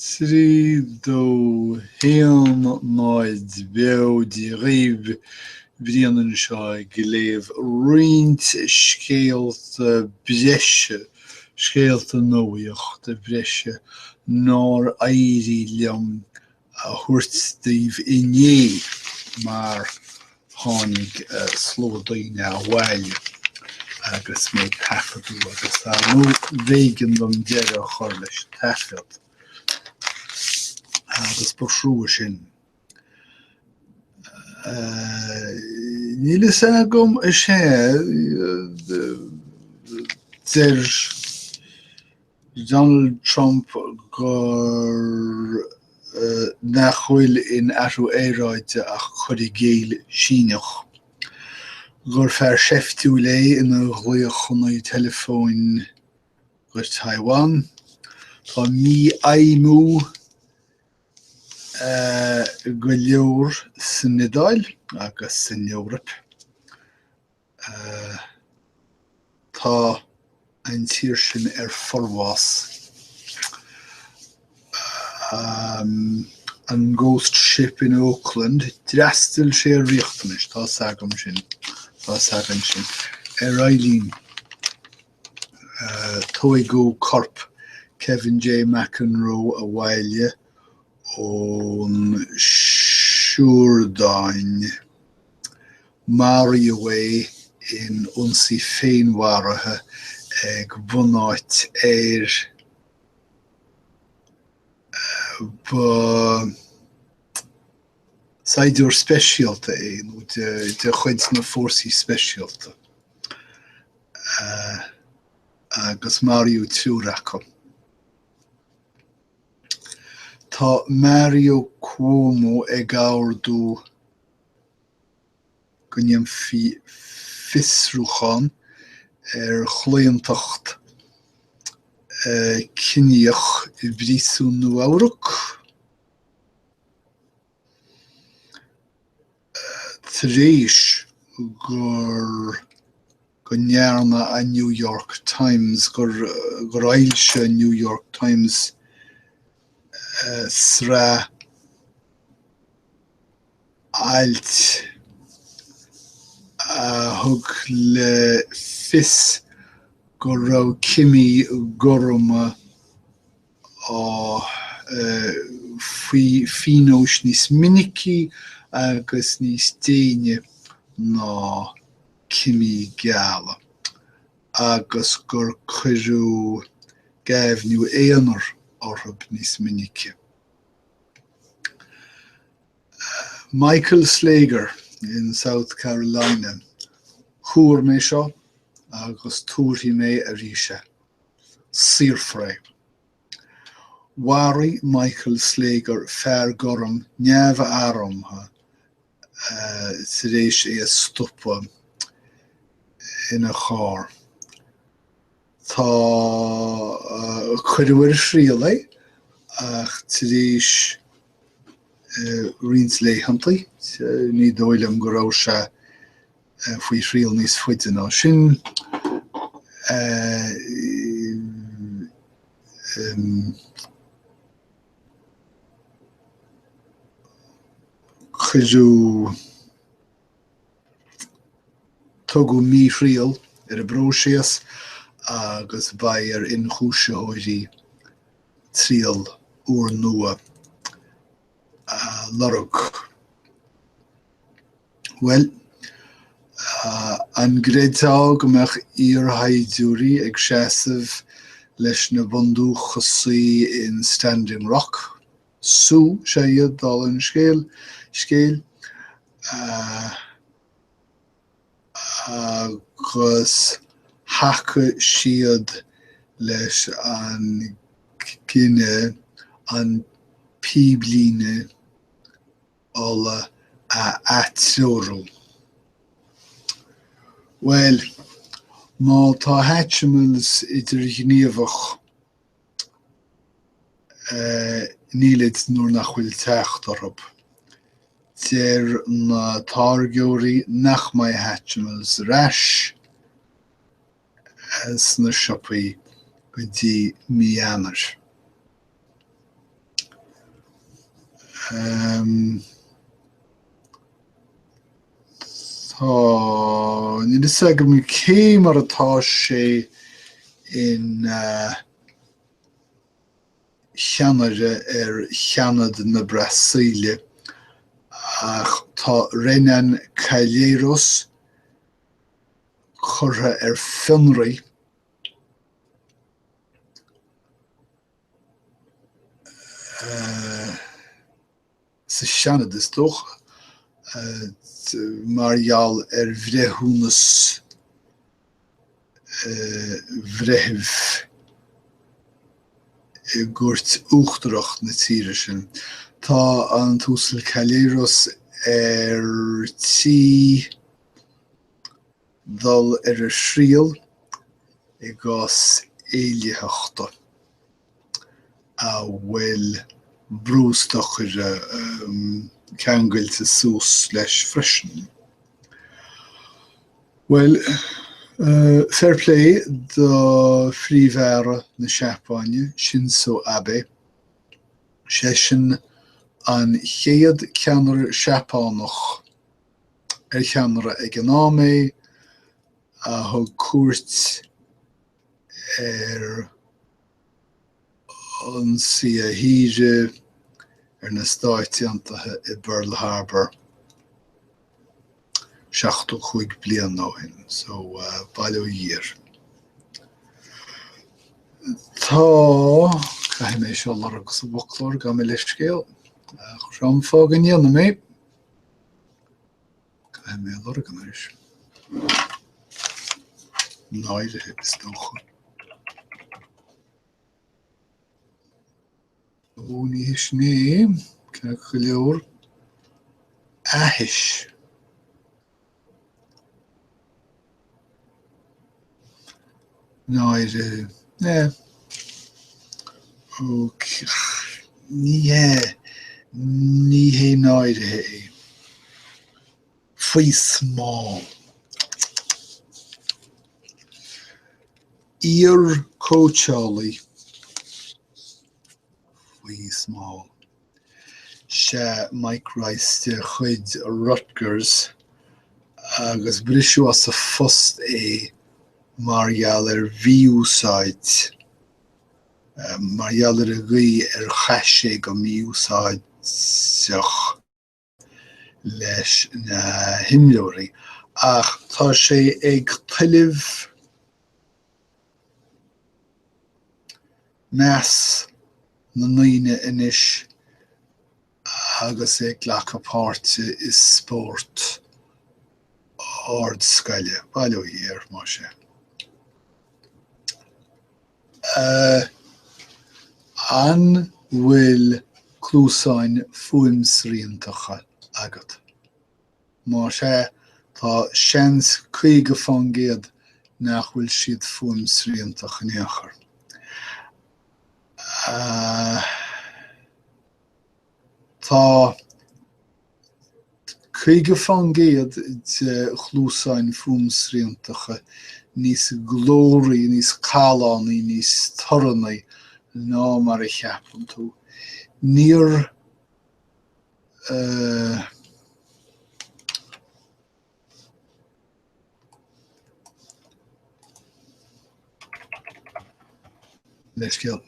3, 2, 1, 0, Beo Dia dhaoibh, Brian anseo ag léamh roinnt scéalta breise, scéalta nuachta breise nár éirigh liom a thabhairt daoibh inné mar tháinig slua daoine abhaile agus mé ag taifeadadh agus ar ndóigh b'éigean dom deireadh a chur leis an taifead agus ba thrua sin. Níl fhios agam, is ea, deir Donald Trump gur nach bhfuil in athrú aeráide ach cur i gcéill Síneach, gur fear seiftiúil é ina ghlaochanna teileafóin go Taiwan. Tá mífheidhmiú go leor san Iodáil agus san Eoraip. Tá an tír sin ar forbhás. An Ghost Ship in Oakland, d'fhreastail sé ar riachtanais, tá's agam sin, tá's againn sin. Ar aghaidh linn, tóigeadh corp Kevin J. McEnroe abhaile ón Iordáin. Maraíodh é in ionsaí féinmharaithe ag bunáit aeir. Ba saighdiúir speisialta é, nó de chuid na Fórsaí Speisialta, agus maraíodh triúr acu. Tá Mario Cuomo ag ordú go ndéanfaí fiosrúchán ar chlaontacht ciníoch i bpríosún Nua-Eabhrac tar éis gur go ndearna an New York Times, gur fhoilsigh an New York Times sraith ailt a thug le fios go raibh cimí gorma faoi phionós níos minicí agus níos déine ná cimí geala agus gur cuireadh gaibhniú aonair orthu níos minice. Michael Slager in South Carolina, Thuar mé seo agus tuarfaidh mé arís é. Saorfar é. Mharaigh Michael Slager fear gorm neamharmtha tar éis é a stopadh ina charr. Tá, cuireadh ar a thriail é ach tar éis roinnt laethanta, ní dóigh liom go raibh sé faoi thriail níos faide ná sin. Cuireadh. Tugadh míthriail ar an bpróiseas agus beidh ar ionchúisitheoirí triail úrnua a lorg. Bhuel, an gcreidfeá go mbeadh iarshaighdiúirí ag seasamh leis na bundúchasaigh in Standing Rock? Sioux is ea iad, dála an scéil, scéil, agus thacaigh siad leis an gcinneadh an píblíne ola a atreorú. Bhuel, má tá Hatchimals idirghníomhach, Nílid nuair nach bhfuil teacht orthu. Deir na táirgeoirí nach mbeidh Hatchimals ar ais sna siopaí go dtí mí Eanáir. Tá, níl fhios agam cé mar atá sé ina cheannaire ar Sheanad na Brasaíle ach tá Renan Calheiros curtha ar fionraí. Sa Seanad, is dócha, mar gheall ar bhreithiúnas bhreithimh i gCúirt Uachtarach na tíre sin. Tá an tUasal Calheiros ar tí dul ar a thriail i gcás éillitheachta a bhfuil brústocaire ceangailte suas leis freisin. Bhuel, fair play do Phríomh-Aire na Seapáine, Shinzo Abe. Seisean an chéad ceannaire Seapánach ar cheannaire ag an am é, a thug cuairt ar ionsaí a thíre ar na Stáit Aontaithe i bPearl Harbor 75 bliain ó shin. So, bail ó Dhia air. Tá, caithfidh mé seo a lorg sa bhfoclóir, gabh mo leithscéal, ach seo an fáth go ndéanaim é. Caithfidh mé a lorg anois. Náirithe, is dócha. Ó, ní hé sin é, ceart go leor. Aithis. Náire. Eh. Ok. Ní hé. Ní hé náirithe é. Faoi smál. Iar-chóitseálaí. Faoi smál. Sea, Mike Rice de chuid Rutgers agus briseadh as a phost é mar gheall ar mhí-úsáid, mar gheall ar an gcaoi ar chaith sé go mí-úsáideach leis na himreoirí. Ach tá sé ag tuilleamh meas na ndaoine anois agus é ag glacadh páirte i spórt ardscoile. Bail ó Dhia air, más ea. An bhfuil cluasáin fuaimsriantacha agat? Más ea, tá seans 50% nach bhfuil siad fuaimsriantach in aon chor. Tá 50% de chluasáin fuaimsriantacha níos glóraí, níos callánaí, níos torannaí ná mar a cheapann tú. Níor. Leithscéal.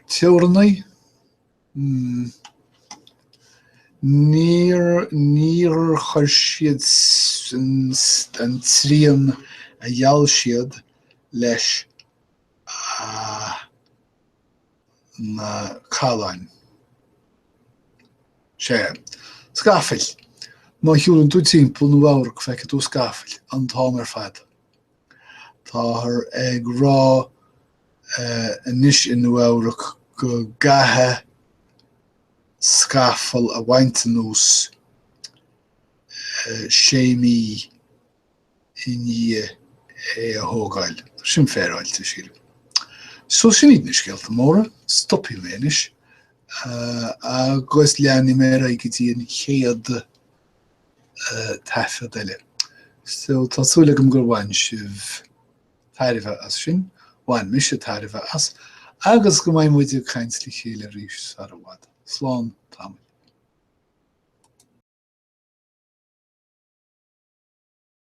Teorannaí? Hmm. Níor, níor chuir siad an srian a gheall siad leis a na calláin. Sea. Scafaill. Má shiúlann tú timpeall Nua Eabhrac feicfidh tú scafaill an t-am ar fad. Táthar ag rá anois i Nua Eabhrac go gcaithfidh scafall a bhaint anuas sé mí i ndiaidh é a thógáil. Sin féaráilte, sílim. So sin iad na scéalta móra. Stopfaidh mé anois agus leanfaidh mé ar aghaidh go dtí an chéad taifead eile. So tá súil agam gur bhain sibh tairbhe as sin. Bhain mise tairbhe as. Agus go mbeidh muid ag caint le chéile arís sar i bhfad. Slán.